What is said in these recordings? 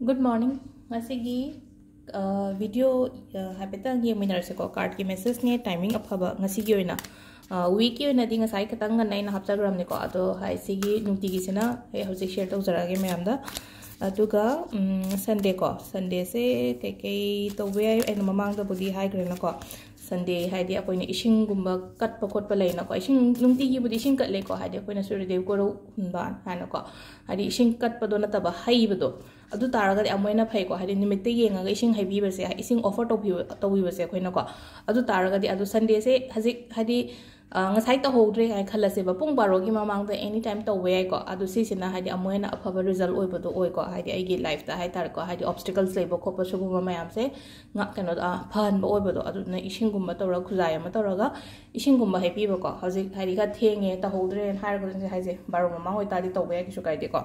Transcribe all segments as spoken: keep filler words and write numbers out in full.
Good morning. ꯉꯁꯤꯒꯤ video ꯍꯥꯏꯐꯦꯠꯇꯪ ꯌꯦꯡꯃꯤꯟꯅꯔꯁꯤꯀꯣ꯫ Cardꯀꯤ messageꯅꯦ, timing ꯑꯐꯕ ꯉꯁꯤꯒꯤ ꯑꯣꯏꯅ꯫ Weekꯀꯤ ꯑꯣꯏꯅꯗꯤ ꯉꯁꯥꯏ ꯈꯤꯇꯪ ꯉꯟꯅ ꯑꯩꯅ ꯍꯥꯞꯆꯈ꯭ꯔꯕꯅꯤꯀꯣ꯫ ꯑꯗꯣ ꯍꯥꯏ, ꯁꯤꯒꯤ ꯅꯨꯡꯇꯤꯒꯤꯁꯤꯅ ꯑꯩ ꯍꯧꯖꯤꯛ share ꯇꯧꯖꯔꯛꯑꯒꯦ ꯃꯌꯥꯝꯗ꯫ ꯑꯗꯨꯒ Sundayꯀꯣ, Sundayꯁꯦ ꯀꯩꯀꯩ ꯇꯧꯕ ꯌꯥꯏ? ꯑꯩꯅ ꯃꯃꯥꯡꯗꯕꯨꯗꯤ ꯍꯥꯏꯈ꯭ꯔꯦꯅꯀꯣ꯫ Sunday ꯍꯥꯏꯗꯤ ꯑꯩꯈꯣꯏꯅ ꯏꯁꯤꯡꯒꯨꯝꯕ ꯀꯠꯄ ꯈꯣꯠꯄ ꯂꯩꯅꯀꯣ꯫ ꯏꯁꯤꯡ ꯅꯨꯡꯇꯤꯒꯤꯕꯨꯗꯤ ꯏꯁꯤꯡ ꯀꯠꯂꯦꯀꯣ, ꯍꯥꯏꯗꯤ ꯑꯩꯈꯣꯏꯅ ꯁꯨꯔ꯭ꯌ ꯗꯦꯕ ꯒꯧꯔꯧ ꯍꯨꯟꯕ ꯍꯥꯏꯅꯀꯣ꯫ ꯍꯥꯏꯗꯤ ꯏꯁꯤꯡ ꯀꯠꯄꯗꯣ ꯅꯠꯇꯕ, ꯍꯩꯕꯗꯣ꯫ ꯑꯗꯨ ꯇꯥꯔꯒꯗꯤ ꯑꯃꯨꯛ ꯍꯦꯟꯅ ꯐꯩꯀꯣ꯫ ꯍꯥꯏꯗꯤ ꯅꯨꯃꯤꯠꯇ ꯌꯦꯡꯉꯒ ꯏꯁꯤꯡ ꯍꯩꯕꯤꯕꯁꯦ, ꯏꯁꯤꯡ offer ꯇꯧꯕꯤꯕ, ꯇꯧꯕꯤꯕꯁꯦ ꯑꯩꯈꯣꯏꯅꯀꯣ꯫ ꯑꯗꯨ ꯇꯥꯔꯒꯗꯤ ꯑꯗꯨ Sundayꯁꯦ ꯍꯧꯖꯤꯛ ꯍꯥꯏꯗꯤ ꯉꯁꯥꯏ ꯇꯧꯍꯧꯗ꯭ꯔꯦ ꯍꯥꯏꯅ ꯈꯜꯂꯁꯦꯕ, ꯄꯨꯡ ꯕꯥꯔꯣꯒꯤ ꯃꯃꯥꯡꯗ any time ꯇꯧꯕ ꯌꯥꯏꯀꯣ꯫ ꯑꯗꯨ ꯁꯤꯁꯤꯅ ꯍꯥꯏꯗꯤ ꯑꯃꯨꯛ ꯍꯦꯟꯅ ꯑꯐꯕ result ꯑꯣꯏꯕꯗꯣ ꯑꯣꯏꯀꯣ꯫ ꯍꯥꯏꯗꯤ ꯑꯩꯒꯤ lifeꯇ ꯍꯥꯏꯇꯥꯔꯦꯀꯣ, ꯍꯥꯏꯗꯤ obstacles ꯂꯩꯕ ꯈꯣꯠꯄ ꯁꯤꯒꯨꯝꯕ ꯃꯌꯥꯝꯁꯦ ꯉ-, ꯀꯩꯅꯣ, ꯑ, ꯐꯍꯟꯕ ꯑꯣꯏꯕꯗꯣ꯫ ꯑꯗꯨꯗꯨꯅ ꯏꯁꯤꯡꯒꯨꯝꯕ ꯇꯧꯔꯒ, ꯈꯨꯖꯥꯏ ꯑꯃ ꯇꯧꯔꯒ ꯏꯁꯤꯡꯒꯨꯝꯕ ꯍꯩꯕꯤꯕꯀꯣ꯫ ꯍꯧꯖꯤꯛ ꯍꯥꯏꯗꯤ ꯈꯔ ꯊꯦꯡꯉꯦ, ꯇꯧꯍꯧꯗ꯭ꯔꯦꯅ ꯍꯥꯏꯔꯒ ꯍꯥꯏꯁꯦ, ꯕꯥꯔꯣ ꯃꯃꯥꯡ ꯑꯣꯏꯇꯥꯔꯗꯤ ꯇꯧꯕ ꯌꯥꯏ, ꯀꯩꯁꯨ ꯀꯥꯏꯗꯦꯀꯣ꯫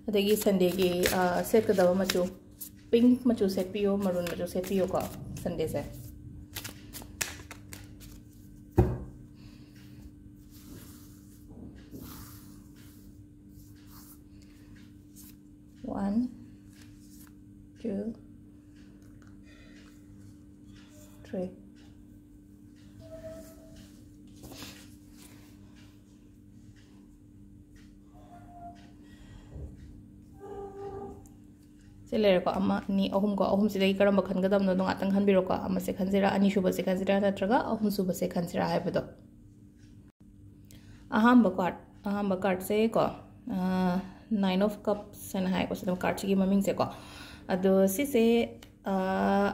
ꯑꯗꯒꯤ Sundayꯒꯤ, ꯑ, ꯁꯦꯠꯀꯗꯕ ꯃꯆꯨ, pink ꯃꯆꯨ ꯁꯦꯠꯄꯤꯌꯣ, maroon ꯃꯆꯨ ꯁꯦꯠꯄꯤꯌꯣꯀꯣ Sundayꯁꯦ꯫ One, two, three. ꯁꯤ ꯂꯩꯔꯦꯀꯣ, ꯑꯃ, ꯑꯅꯤ, ꯑꯍꯨꯝ ꯀꯣ꯫ ꯑꯍꯨꯝꯁꯤꯗꯒꯤ ꯀꯔꯝꯕ ꯈꯟꯒꯗꯕꯅꯣꯗꯣ ꯉꯥꯛꯇꯪ ꯈꯟꯕꯤꯔꯣꯀꯣ꯫ ꯑꯃꯁꯦ ꯈꯟꯁꯤꯔꯥ, ꯑꯅꯤꯁꯨꯕꯁꯦ ꯈꯟꯁꯤꯔꯥ, ꯅꯠꯇ꯭ꯔꯒ ꯑꯍꯨꯝꯁꯨꯕꯁꯦ ꯈꯟꯁꯤꯔꯥ ꯍꯥꯏꯕꯗꯣ꯫ ꯑꯍꯥꯟꯕ card, ꯑꯍꯥꯟꯕ cardꯁꯦ ꯀꯣ, ꯑ, Nine of Cups ꯍꯥꯏꯅ ꯍꯥꯏꯀꯣ, ꯁꯤꯗ cardꯁꯤꯒꯤ ꯃꯃꯤꯡꯁꯦꯀꯣ꯫ ꯑꯗꯣ ꯁꯤꯁꯦ, ꯑ,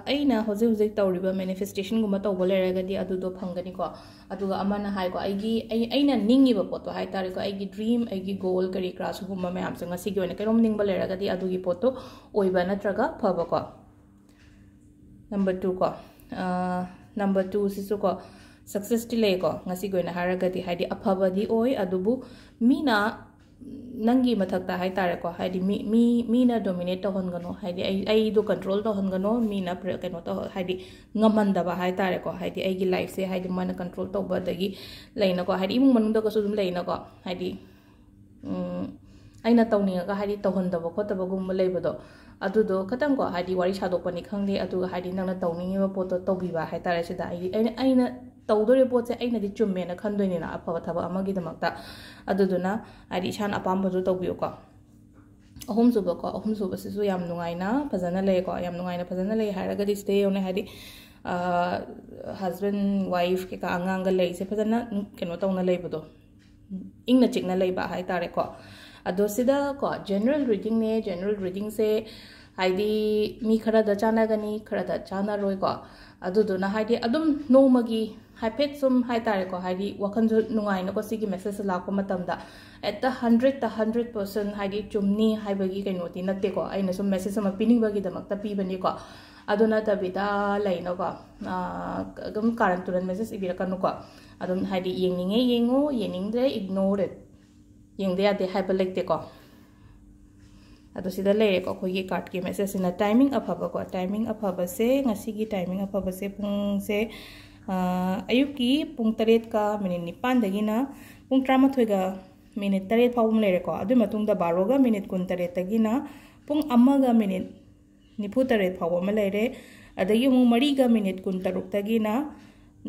ꯑꯩꯅ ꯍꯧꯖꯤꯛ ꯍꯧꯖꯤꯛ ꯇꯧꯔꯤꯕ manifestationꯒꯨꯝꯕ ꯇꯧꯕ ꯂꯩꯔꯒꯗꯤ ꯑꯗꯨꯗꯣ ꯐꯪꯒꯅꯤꯀꯣ꯫ ꯑꯗꯨꯒ ꯑꯃꯅ ꯍꯥꯏꯀꯣ, ꯑꯩꯒꯤ, ꯑꯩ, ꯑꯩꯅ ꯅꯤꯡꯉꯤꯕ ꯄꯣꯠꯇꯣ ꯍꯥꯏꯇꯥꯔꯦꯀꯣ, ꯑꯩꯒꯤ dream, ꯑꯩꯒꯤ goal ꯀꯔꯤ ꯀꯔꯥ ꯁꯤꯒꯨꯝꯕ ꯃꯌꯥꯝꯁꯦ, ꯉꯁꯤꯒꯤ ꯑꯣꯏꯅ ꯀꯩꯅꯣꯝ ꯅꯤꯡꯕ ꯂꯩꯔꯒꯗꯤ ꯑꯗꯨꯒꯤ ꯄꯣꯠꯇꯣ ꯑꯣꯏꯕ ꯅꯠꯇ꯭ꯔꯒ ꯐꯕꯀꯣ꯫ Number two ꯀꯣ, ꯑ, number twoꯁꯤꯁꯨ ꯀꯣ, successꯇꯤ ꯂꯩꯀꯣ, ꯉꯁꯤꯒꯤ ꯑꯣꯏꯅ ꯍꯥꯏꯔꯒꯗꯤ, ꯍꯥꯏꯗꯤ ꯑꯐꯕꯗꯤ ꯑꯣꯏ, ꯑꯗꯨꯕꯨ ꯃꯤꯅ ꯅꯪꯒꯤ ꯃꯊꯛꯇ ꯍꯥꯏꯇꯥꯔꯦꯀꯣ, ꯍꯥꯏꯗꯤ ꯃꯤ ꯃꯤ ꯃꯤꯅ ꯗꯣꯃꯤꯅꯦꯠ ꯇꯧꯍꯟꯒꯅꯣ, ꯍꯥꯏꯗꯤ ꯑꯩ ꯑꯩꯗꯣ ꯀꯟꯇ꯭ꯔꯣꯜ ꯇꯧꯍꯟꯒꯅꯣ, ꯃꯤꯅ ꯀꯩꯅꯣ ꯇꯧ, ꯍꯥꯏꯗꯤ ꯉꯝꯍꯟꯗꯕ ꯍꯥꯏꯇꯥꯔꯦꯀꯣ, ꯍꯥꯏꯗꯤ ꯑꯩꯒꯤ ꯂꯥꯏꯐꯁꯦ ꯍꯥꯏꯗꯤ ꯃꯣꯏꯅ ꯀꯟꯇ꯭ꯔꯣꯜ ꯇꯧꯕ, ꯑꯗꯒꯤ ꯂꯩꯅꯀꯣ, ꯍꯥꯏꯗꯤ ꯏꯃꯨꯡ ꯃꯅꯨꯡꯗꯒꯁꯨ ꯑꯗꯨꯝ ꯂꯩꯅꯀꯣ, ꯍꯥꯏꯗꯤ ꯑꯩꯅ ꯇꯧꯅꯤꯡꯉꯒ ꯍꯥꯏꯗꯤ ꯇꯧꯍꯟꯗꯕ ꯈꯣꯠꯇꯕꯒꯨꯝꯕ ꯂꯩꯕꯗꯣ, ꯑꯗꯨꯗꯣ ꯈꯇꯪꯀꯣ, ꯍꯥꯏꯗꯤ ꯋꯥꯔꯤ ꯁꯥꯗꯣꯛꯄꯅꯤ ꯈꯪꯗꯦ, ꯑꯗꯨꯒ ꯍꯥꯏꯗꯤ ꯅꯪꯅ ꯇꯧꯅꯤꯡꯉꯤꯕ ꯄꯣꯠꯇꯣ ꯇꯧꯕꯤꯕ ꯍꯥꯏꯇꯥꯔꯦ꯫ ꯁꯤꯗ ꯑꯩꯗꯤ ꯑꯩꯅ ꯑꯩꯅ ꯇꯧꯗꯣꯔꯤꯕ ꯄꯣꯠꯁꯦ ꯑꯩꯅꯗꯤ ꯆꯨꯝꯃꯦꯅ ꯈꯟꯗꯣꯏꯅꯤꯅ, ꯑꯐꯕ ꯊꯕꯛ ꯑꯃꯒꯤꯗꯃꯛꯇ꯫ ꯑꯗꯨꯗꯨꯅ ꯍꯥꯏꯗꯤ ꯏꯁꯥꯅ ꯑꯄꯥꯝꯕꯗꯨ ꯇꯧꯕꯤꯌꯨꯀꯣ꯫ ꯑꯍꯨꯝꯁꯨꯕꯀꯣ, ꯑꯍꯨꯝꯁꯨꯕꯁꯤꯁꯨ ꯌꯥꯝ ꯅꯨꯡꯉꯥꯏꯅ ꯐꯖꯅ ꯂꯩꯀꯣ꯫ ꯌꯥꯝ ꯅꯨꯡꯉꯥꯏꯅ ꯐꯖꯅ ꯂꯩ ꯍꯥꯏꯔꯒꯗꯤ ꯁꯤꯗ ꯌꯦꯡꯉꯨꯅꯦ, ꯍꯥꯏꯗꯤ ꯍꯁꯕꯦꯟ ꯋꯥꯏꯐ ꯀꯩꯀꯥ ꯑꯉꯥꯡꯒ ꯂꯩꯔꯤꯁꯦ ꯐꯖꯅ ꯀꯩꯅꯣ ꯇꯧꯅ ꯂꯩꯕꯗꯣ, ꯏꯪꯅ ꯆꯤꯛꯅ ꯂꯩꯕ ꯍꯥꯏꯇꯥꯔꯦꯀꯣ꯫ ꯑꯗꯣ ꯁꯤꯗꯀꯣ, ꯖꯦꯅꯔꯦꯜ ꯔꯤꯗꯤꯡꯅꯦ꯫ ꯖꯦꯅꯔꯦꯜ ꯔꯤꯗꯤꯡꯁꯦ ꯍꯥꯏꯗꯤ ꯃꯤ ꯈꯔꯗ ꯆꯥꯟꯅꯒꯅꯤ, ꯈꯔꯗ ꯆꯥꯟꯅꯔꯣꯏꯀꯣ꯫ ꯑꯗꯨꯗꯨꯅ ꯍꯥꯏꯗꯤ ꯑꯗꯨꯝ ꯅꯣꯡꯃꯒꯤ ꯍꯥꯏꯐꯦꯠ ꯁꯨꯝ ꯍꯥꯏꯇꯥꯔꯦꯀꯣ, ꯍꯥꯏꯗꯤ ꯋꯥꯈꯜꯁꯨ ꯅꯨꯡꯉꯥꯏꯅꯀꯣ, ꯁꯤꯒꯤ ꯃꯦꯁꯦꯖꯁꯦ ꯂꯥꯛꯄ ꯃꯇꯝꯗ at the hundred, the hundred percent ꯍꯥꯏꯗꯤ ꯆꯨꯝꯅꯤ ꯍꯥꯏꯕꯒꯤ ꯀꯩꯅꯣꯗꯤ ꯅꯠꯇꯦꯀꯣ꯫ ꯑꯩꯅ ꯁꯨꯝ ꯃꯦꯁꯦꯖ ꯑꯃ ꯄꯤꯅꯤꯡꯕꯒꯤꯗꯃꯛꯇ ꯄꯤꯕꯅꯤꯀꯣ꯫ ꯑꯗꯨ ꯅꯠꯇꯕꯤꯗ ꯂꯩꯅꯀꯣ, ꯑꯗꯨꯝ ꯀꯥꯔꯟ ꯇꯨꯔꯟ ꯃꯦꯁꯦꯖ ꯏꯕꯤꯔꯛꯀꯅꯨꯀꯣ꯫ ꯑꯗꯨꯝ ꯍꯥꯏꯗꯤ ꯌꯦꯡꯅꯤꯡꯉꯦ ꯌꯦꯡꯉꯣ, ꯌꯦꯡꯅꯤꯡꯗ꯭ꯔꯦ ignore it, ꯌꯦꯡꯗ ꯌꯥꯗꯦ ꯍꯥꯏꯕ ꯂꯩꯇꯦꯀꯣ꯫ ꯑꯗꯣ ꯁꯤꯗ ꯂꯩꯔꯦꯀꯣ ꯑꯩꯈꯣꯏꯒꯤ ꯀꯥꯔꯠꯀꯤ ꯃꯦꯁꯦꯖꯁꯤꯅ, ꯇꯥꯏꯃꯤꯡ ꯑꯐꯕꯀꯣ꯫ ꯇꯥꯏꯃꯤꯡ ꯑꯐꯕꯁꯦ, ꯉꯁꯤꯒꯤ ꯇꯥꯏꯃꯤꯡ ꯑꯐꯕꯁꯦ ꯄꯨꯡꯁꯦ, ꯑꯌꯨꯛꯀꯤ ꯄꯨꯡ ꯇꯔꯦꯠꯀ ꯃꯤꯅꯤꯠ ꯅꯤꯄꯥꯟꯗꯒꯤꯅ ꯄꯨꯡ ꯇꯔꯥꯃꯥꯊꯣꯏꯒ ꯃꯤꯅꯤꯠ ꯇꯔꯦꯠ ꯐꯥꯎꯕ ꯑꯃ ꯂꯩꯔꯦꯀꯣ꯫ ꯑꯗꯨꯒꯤ ꯃꯇꯨꯡꯗ ꯕꯥꯔꯣꯒ ꯃꯤꯅꯤꯠ ꯀꯨꯟꯇꯔꯦꯠꯇꯒꯤꯅ ꯄꯨꯡ ꯑꯃꯒ ꯃꯤꯅꯤꯠ ꯅꯤꯐꯨ ꯇꯔꯦꯠ ꯐꯥꯎꯕ ꯑꯃ ꯂꯩꯔꯦ꯫ ꯑꯗꯒꯤ ꯑꯃꯨꯛ ꯃꯔꯤꯒ ꯃꯤꯅꯤꯠ ꯀꯨꯟꯇꯔꯨꯛꯇꯒꯤꯅ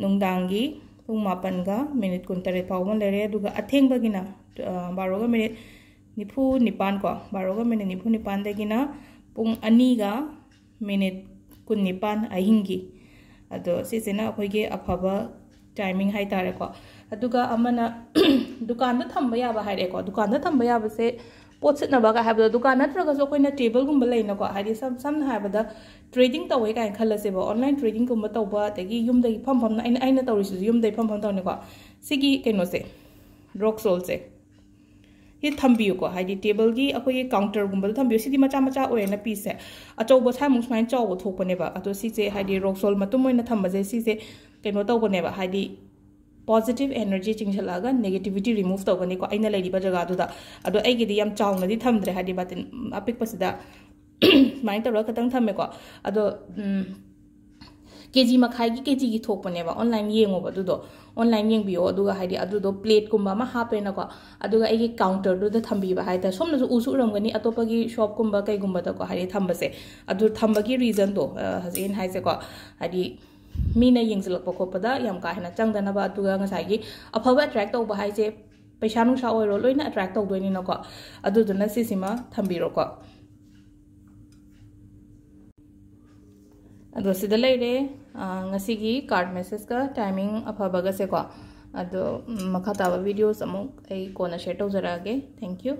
ꯅꯨꯡꯗꯥꯡꯒꯤ ꯄꯨꯡ ꯃꯥꯄꯟꯒ ꯃꯤꯅꯤꯠ ꯀꯨꯟꯇꯔꯦꯠ ꯐꯥꯎꯕ ꯑꯃ ꯂꯩꯔꯦ꯫ ꯑꯗꯨꯒ ꯑꯊꯦꯡꯕꯒꯤꯅ, ꯑ, ꯕꯥꯔꯣꯒ ꯃꯤꯅꯤꯠ ꯅꯤꯐꯨ ꯅꯤꯄꯥꯟ ꯀꯣ, ꯕꯥꯔꯣꯒ ꯃꯤꯅꯤꯠ ꯅꯤꯐꯨ ꯅꯤꯄꯥꯟꯗꯒꯤꯅ ꯄꯨꯡ ꯑꯅꯤꯒ ꯃꯤꯅꯤꯠ ꯀꯨꯟꯅꯤꯄꯥꯟ ꯑꯍꯤꯡꯒꯤ꯫ ꯑꯗꯣ ꯁꯤꯁꯤꯅ ꯑꯩꯈꯣꯏꯒꯤ ꯑꯐꯕ ꯇꯥꯏꯃꯤꯡ ꯍꯥꯏꯇꯥꯔꯦꯀꯣ꯫ ꯑꯗꯨꯒ ꯑꯃꯅ ꯗꯨꯀꯥꯟꯗ ꯊꯝꯕ ꯌꯥꯕ ꯍꯥꯏꯔꯛꯑꯦꯀꯣ꯫ ꯗꯨꯀꯥꯟꯗ ꯊꯝꯕ ꯌꯥꯕꯁꯦ ꯄꯣꯠ ꯁꯤꯠꯅꯕꯒ ꯍꯥꯏꯕꯗꯣ, ꯗꯨꯀꯥꯟ ꯅꯠꯇ꯭ꯔꯒꯁꯨ ꯑꯩꯈꯣꯏꯅ ꯇꯦꯕꯜꯒꯨꯝꯕ ꯂꯩꯅꯀꯣ, ꯍꯥꯏꯗꯤ ꯁꯝ-, ꯁꯝꯅ ꯍꯥꯏꯔꯕꯗ ꯇ꯭ꯔꯦꯗꯤꯡ ꯇꯧꯋꯦ ꯀꯥꯏꯅ ꯈꯜꯂꯁꯦꯕ, ꯑꯣꯟꯂꯥꯏꯟ ꯇ꯭ꯔꯦꯗꯤꯡꯒꯨꯝꯕ ꯇꯧꯕ, ꯑꯗꯒꯤ ꯌꯨꯝꯗꯒꯤ ꯐꯝ ꯐꯝꯅ ꯑꯩꯅ, ꯑꯩꯅ ꯇꯧꯔꯤꯁꯤꯁꯨ ꯌꯨꯝꯗꯒꯤ ꯐꯝ ꯐꯝ ꯇꯧꯅꯤꯀꯣ꯫ ꯁꯤꯒꯤ ꯀꯩꯅꯣꯁꯦ, ꯔꯣꯛ ꯁꯣꯜꯁꯦ, ꯁꯤ ꯊꯝꯕꯤꯌꯨꯀꯣ, ꯍꯥꯏꯗꯤ ꯇꯦꯕꯜꯒꯤ ꯑꯩꯈꯣꯏꯒꯤ ꯀꯥꯎꯟꯇꯔꯒꯨꯝꯕꯗ ꯊꯝꯕꯤꯌꯨ꯫ ꯁꯤꯗꯤ ꯃꯆꯥ ꯃꯆꯥ ꯑꯣꯏꯔꯦꯅ ꯄꯤꯁꯦ, ꯑꯆꯧꯕ ꯁ꯭ꯋꯥꯏꯃꯨꯛ ꯁꯨꯃꯥꯏꯅ ꯆꯥꯎꯕ ꯊꯣꯛꯄꯅꯦꯕ꯫ ꯑꯗꯣ ꯁꯤꯁꯦ ꯍꯥꯏꯗꯤ ꯔꯣꯛ ꯁꯣꯜ ꯃꯇꯨꯝ ꯑꯣꯏꯅ ꯊꯝꯕꯁꯦ, ꯁꯤꯁꯦ ꯀꯩꯅꯣ ꯇꯧꯕꯅꯦꯕ, ꯍꯥꯏꯗꯤ positive energy ꯆꯤꯡꯁꯤꯜꯂꯛꯑꯒ negativity remove ꯇꯧꯒꯅꯤꯀꯣ, ꯑꯩꯅ ꯂꯩꯔꯤꯕ ꯖꯒꯥꯗꯨꯗ꯫ ꯑꯗꯣ ꯑꯩꯒꯤꯗꯤ ꯌꯥꯝ ꯆꯥꯎꯅꯗꯤ ꯊꯝꯗ꯭ꯔꯦ, ꯍꯥꯏꯗꯤ ꯕꯥꯇꯤꯟ ꯑꯄꯤꯛꯄꯁꯤꯗ ꯁꯨꯃꯥꯏꯅ ꯇꯧꯔꯒ ꯈꯇꯪ ꯊꯝꯃꯦꯀꯣ꯫ ꯑꯗꯣ ꯎꯝ, ꯀꯦ ꯖꯤ ꯃꯈꯥꯏꯒꯤ, ꯀꯦ ꯖꯤꯒꯤ ꯊꯣꯛꯄꯅꯦꯕ꯫ ꯑꯣꯟꯂꯥꯏꯟ ꯌꯦꯡꯉꯣꯕ ꯑꯗꯨꯗꯣ, ꯑꯣꯟꯂꯥꯏꯟ ꯌꯦꯡꯕꯤꯌꯣ꯫ ꯑꯗꯨꯒ ꯍꯥꯏꯗꯤ ꯑꯗꯨꯗꯣ ꯄ꯭ꯂꯦꯠꯀꯨꯝꯕ ꯑꯃ ꯍꯥꯞꯄꯦꯅꯀꯣ, ꯑꯗꯨꯒ ꯑꯩꯒꯤ ꯀꯥꯎꯟꯇꯔꯗꯨꯗ ꯊꯝꯕꯤꯕ ꯍꯥꯏꯇꯥꯔꯦ꯫ ꯁꯣꯝꯅꯁꯨ ꯎꯁꯨ ꯎꯔꯝꯒꯅꯤ, ꯑꯇꯣꯞꯄꯒꯤ ꯁꯣꯞꯀꯨꯝꯕ ꯀꯩꯒꯨꯝꯕꯗꯀꯣ, ꯍꯥꯏꯗꯤ ꯊꯝꯕꯁꯦ꯫ ꯑꯗꯨ ꯊꯝꯕꯒꯤ ꯔꯤꯖꯟꯗꯣ, ꯑ, ꯍꯧꯖꯤꯛ ꯑꯩꯅ ꯍꯥꯏꯁꯦꯀꯣ, ꯍꯥꯏꯗꯤ ꯃꯤꯅ ꯌꯦꯡꯁꯤꯜꯂꯛꯄ ꯈꯣꯠꯄꯗ ꯌꯥꯝ ꯀꯥ ꯍꯦꯟꯅ ꯆꯪꯗꯅꯕ, ꯑꯗꯨꯒ ꯉꯁꯥꯏꯒꯤ ꯑꯐꯕ ꯑꯦꯇ꯭ꯔꯦꯛ ꯇꯧꯕ ꯍꯥꯏꯁꯦ ꯄꯩꯁꯥ ꯅꯨꯡꯁꯥ ꯑꯣꯏꯔꯣ, ꯂꯣꯏꯅ ꯑꯦꯇ꯭ꯔꯦꯛ ꯇꯧꯗꯣꯏꯅꯤꯅꯀꯣ꯫ ꯑꯗꯨꯗꯨꯅ ꯁꯤꯁꯤꯃ ꯊꯝꯕꯤꯔꯣꯀꯣ꯫ ꯑꯗꯣ ꯁꯤꯗ ꯂꯩꯔꯦ, ꯑ, ꯉꯁꯤꯒꯤ ꯀꯥꯔꯗ ꯃꯦꯁꯦꯖꯀ ꯇꯥꯏꯃꯤꯡ ꯑꯐꯕꯒꯁꯦꯀꯣ꯫ ꯑꯗꯣ, ꯎꯝ, ꯃꯈꯥ ꯇꯥꯕ ꯚꯤꯗꯤꯑꯣꯁ ꯑꯃꯨꯛ ꯑꯩ ꯀꯣꯟꯅ ꯁꯤꯌꯔ ꯇꯧꯖꯔꯛꯑꯒꯦ꯫ Thank you꯫